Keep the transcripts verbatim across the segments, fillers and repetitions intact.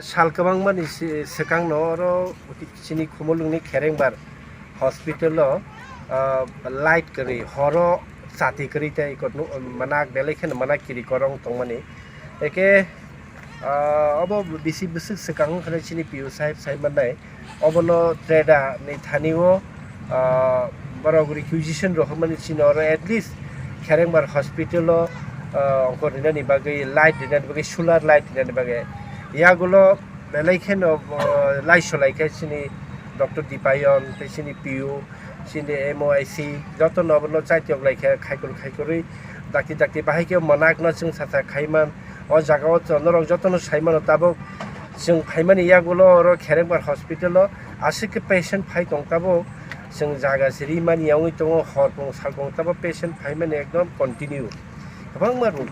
Sal kwbangmani si-, swkangno oro chini Khumulwngni Kherengbar hospital-o, ah, light kwrwi, horo chati kwrwi tei ikot nu-, manak belai kheno manak kiri korong tongmani. Eke, ah, obo bisi bwswk swkang wngkha chini P O sahib sai mannai. Obono treda ni thani-o, ah, borok requisition rohormani chini oro at least Kherengbar hospital-o, ah, ongkor rinani bagwi, light rinani bagwi, solar light rinani bagwi. Yagulo belai kheno, ah, laisolai khe chini Doctor Dipayon, tei chini P O, chini M O I C, jotono obono chaitiyok lai khe khaikur khaikurwi dakti dakti bahai khe mwnakno chwng sacha khaiman. O jaga-o to norok jotono sai mano tabuk. Chwng phaimani yagulo oro Kherengbar hospital-o aswk khe patient phai tong tabuk. Chwng jaga se rimani wngwi tongo, hor pung sal pung tabuk patient phaimani ekdom continue. Kwbangma rok,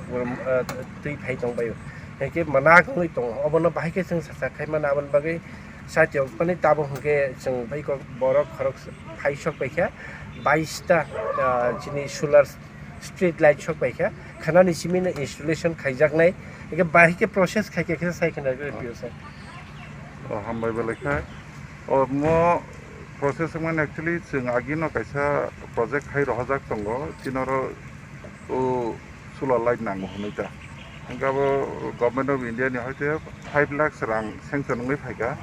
ah, twi phai tong baio. Hinkhe mwnakno wngwi tongo. Obono bahai khe chwng sacha khaimano aboni bagwi saitiyok mani tabuk hinkhe chwng bai kok borok khorok phai sok bai kha. Bais ta, ah, chini solar street light sok bai kha, khanani simi no installation khaijaknai, eke bahai khe process khai khe khe sai khna rw phi o sir. O, hambai belai kha. O, mo process mane actually chwng agi no kaisa project khai rohorjak tongo, chini oro o solar light nango hwnwi ta. Hwnkhe abo Government of India ni hoite five lakhs rang sanction wngwi phaikha.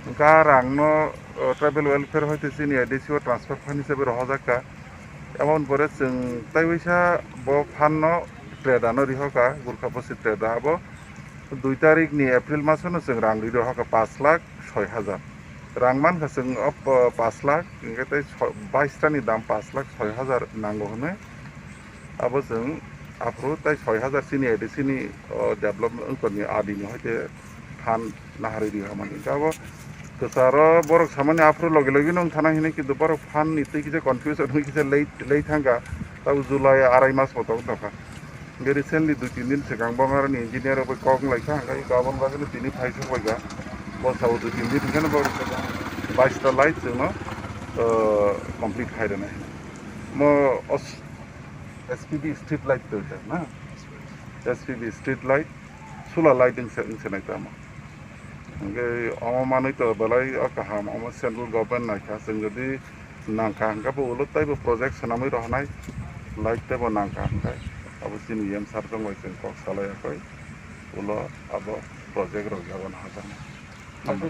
Hwnkhe a rang no, o, tribal welfare hoite chini A D C o transfer fund hisabe rohorjak kha. Aboni pore chwng tei waisa bo fund no treda no rihoka, Gurkha Bosi treda abo dui tarik ni April maso no chwng rang ri rohoka pash lakh soi hajar. Rang mankha chwng o p-, pash lakh, hinkhe tei so-, bais ta ni dam pash lakh soi hajar nango hwnwi. Abo chwng aphuru tei soi hajar chini A D C ni, o, development wngkor ni adi ni hoite phan naharwi ri hamani. Hinkhe abo kwcharo borok samani aphuru logi logi no wngthana hinwi kintu borok phan ni twi kisa confusion wngwi kisa late, late thangkha. Tabuk July arai mas bo tong tongkha. Hinkhe recently dui tin din swkang bo aroni engineer rok bai kok wnglaikha, hinkhe iko aboni bagwi no tini phai sok baikha. Bo sabo dui tin din hinkhe no borok bais ta light chwngno, uh, complete khai rwnai. Mo os-, S P B street light to na? S P B street light, solar light wngse, wngse nai tamo. Hingke omo manui to belai o kaham, omo central government naikha, chwng jodi nangkha hingke bo ulo teibo project swnamwi rohornai, light teibo nangkha hingke abo chini M sir tongbai chwng kok salai yakoi, ulo abo project rok yago no hajaknai. Hambai.